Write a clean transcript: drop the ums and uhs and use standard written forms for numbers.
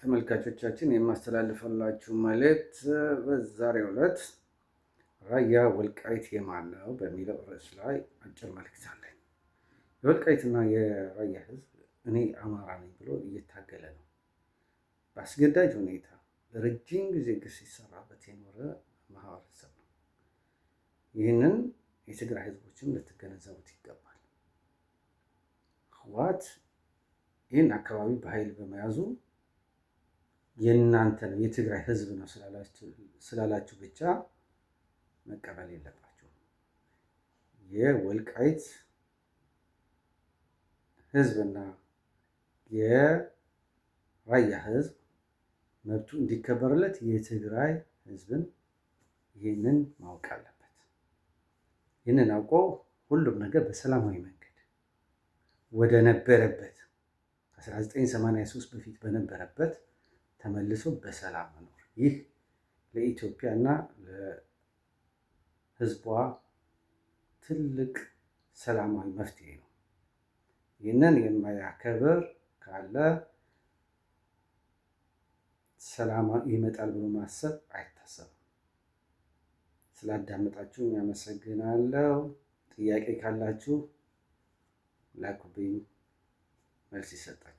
ተመልካቾቻችን የማስተላልፈላችሁ መልእክት በዛሬው ዕለት ራያ ወልቃይት የማን ነው በሚለው ርዕስ ላይ አጭር መልእክት አለኝ። የወልቃይትና የራያ ሕዝብ እኔ አማራ ነኝ ብሎ እየታገለ ነው። በአስገዳጅ ሁኔታ ለረጅም ጊዜ ግፍ ሲሰራበት የኖረ ማህበረሰብ ነው። ይህንን የትግራይ ሕዝቦችም ልትገነዘቡት ይገባል። ህወሓት ይህን አካባቢ በኃይል በመያዙ የእናንተ ነው የትግራይ ህዝብ ነው ስላላችሁ ብቻ መቀበል የለባችሁም። የወልቃይት ህዝብና የራያ ህዝብ መብቱ እንዲከበርለት የትግራይ ህዝብን ይህንን ማወቅ አለበት። ይህንን አውቆ ሁሉም ነገር በሰላማዊ መንገድ ወደ ነበረበት ከ1983 በፊት በነበረበት ተመልሶ በሰላም መኖር፣ ይህ ለኢትዮጵያና ለህዝቧ ትልቅ ሰላማዊ መፍትሄ ነው። ይህንን የማያከብር ካለ ሰላም ይመጣል ብሎ ማሰብ አይታሰብም። ስላዳመጣችሁ ያመሰግናለሁ። ጥያቄ ካላችሁ ላኩብኝ፣ መልስ ይሰጣል።